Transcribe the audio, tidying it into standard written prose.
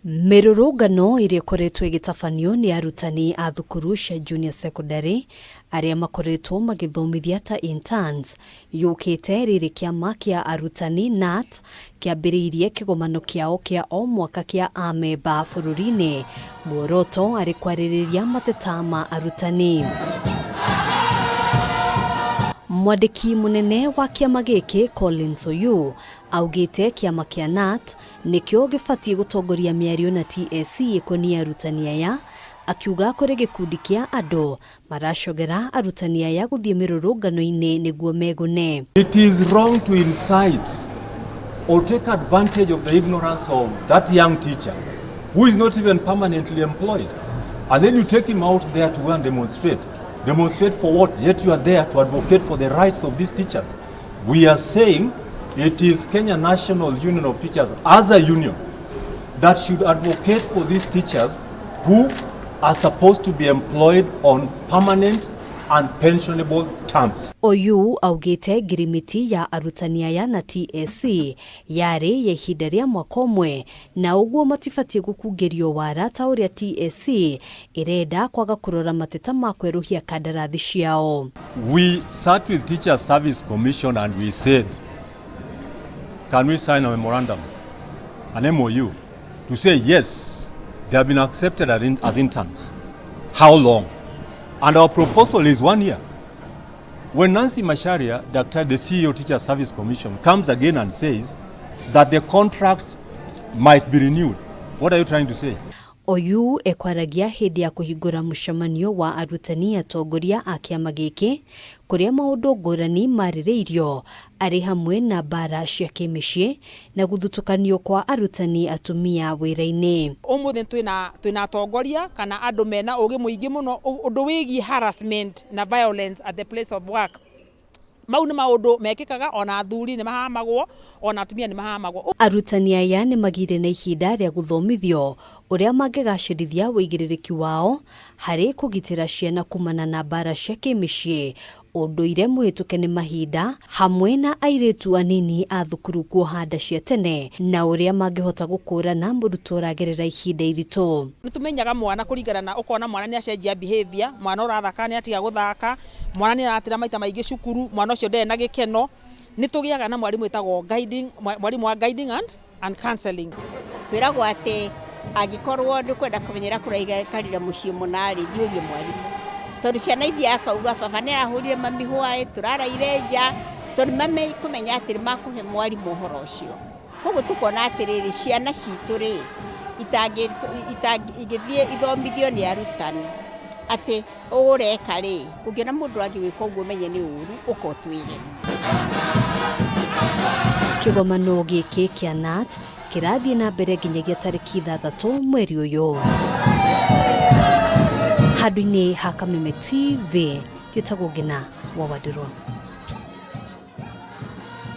Mĩrũrũngano ĩrĩa ĩkoretwo ĩgĩtabanio nĩ arutani a thukuru cia junior secondary arĩa makoretwo magĩthomithia ta interns yũkĩte rĩrĩ kĩama kĩa arutani KNUT kĩambĩrĩirie kĩgomano kĩao kĩa o mwaka kĩa amemba bũrũri-inĩ, muoroto arĩ kwarĩrĩria mateta ma arutani. Mwandĩki mũnene wa kĩama gĩkĩ Collins Oyuu augĩte kĩama kĩa KNUT Nĩkĩo gĩbatiĩ gũtongoria mĩario na TSC ĩkoniĩ arutani aya, akiuga kũrĩ gĩkundi kĩa andũ maracogera arutani aya gũthiĩ mĩrũrũngano-inĩ nĩguo megune. It is wrong to incite or take advantage of the ignorance of that young teacher who is not even permanently employed. And then you take him out there to go and demonstrate. Demonstrate for what? Yet you are there to advocate for the rights of these teachers. We are saying it is Kenya National Union of Teachers as a union that should advocate for these teachers who are supposed to be employed on permanent and pensionable terms. Oyuu augĩte ngirimiti ya arutani aya na TSC yarĩ ya ihinda rĩa mwaka ũmwe na ũguo matibatiĩ gũkungĩrio wara ta ũrĩa TSC ĩrenda kwaga kũrora mateta ma kwerũhia kandarathi ciao. We sat with Teacher Service Commission and we said, can we sign a memorandum, an MOU, to say yes, they have been accepted as interns. How long? And our proposal is 1 year. When Nancy Macharia, Doctor, the CEO of Teacher Service Commission, comes again and says that the contracts might be renewed, what are you trying to say? Oyuu ekwaragia hĩndĩ ya kũhingũra mũcemanio wa arutani atongoria a kĩama gĩkĩ kũrĩa maũndũ ngũrani marĩrĩirio arĩ hamwe na mbara cia kĩmĩciĩ na gũthutũkanio kwa arutani atumia wĩra-inĩ. Ũmũthĩ twĩna atongoria kana andũ mena ũgĩ mũingĩ mũno ũndũ wĩgiĩ harassment na violence at the place of work. Mau nĩ maũndũ mekĩkaga ona athuri nĩ mahamagwo ona atumia nĩ mahamagwo. Arutani aya nĩ magĩire na ihinda rĩa gũthomithio ũrĩa mangĩgacĩrithia ũigĩrĩrĩki wao harĩ kũgitĩra ciana kumana na mbara cia kĩmĩciĩ, ũndũire mũhĩtũke nĩ mahinda, hamwe na airĩtu anini a thukuru kuoha nda cia tene na ũrĩa mangĩhota gũkũrana mũrutwo ũragerera ihinda iritũ. Nĩ tũmenyaga mwana kũringana na ũkona mwana nĩ acenjia behavior, mwana ũrathaka nĩ atiga gũthaka, mwana nĩ aratĩra maita maingĩ cukuru, mwana ũcio ndarĩ na gĩkeno. Nĩ tũgĩaga na mwarimũ wĩtagwo guiding, mwarimũ wa guiding and counseling. Twĩragwo atĩ angĩkorwo nĩ ũkwenda kũmenyera kũraikarire mũciĩ mũna rĩ, thiĩ ũrie mwarimũ. Tondũ ciana ithiaga akauga baba nĩ arahũrire mami hwaĩ, tũraraire nja, tondũ nĩ kũmenya atĩ nĩ makũhe mwarimũ ũhoro ũcio. Koguo tũkona atĩrĩrĩ, ciana citũ rĩ, ingĩthiĩ ithomithio nĩ arutani atĩ ũreka rĩ, ũngĩona mũndũ angĩgwĩka ũguo ũmenye nĩ ũru, ũka ũtwĩre. Kĩgomano gĩkĩ kĩa KNUT kĩrathiĩ na mbere nginyagia tarĩki 6 mweri ũyũ. Handũ-inĩ ha Kameme TV, njĩtagwo Ngina wa Wandirũ.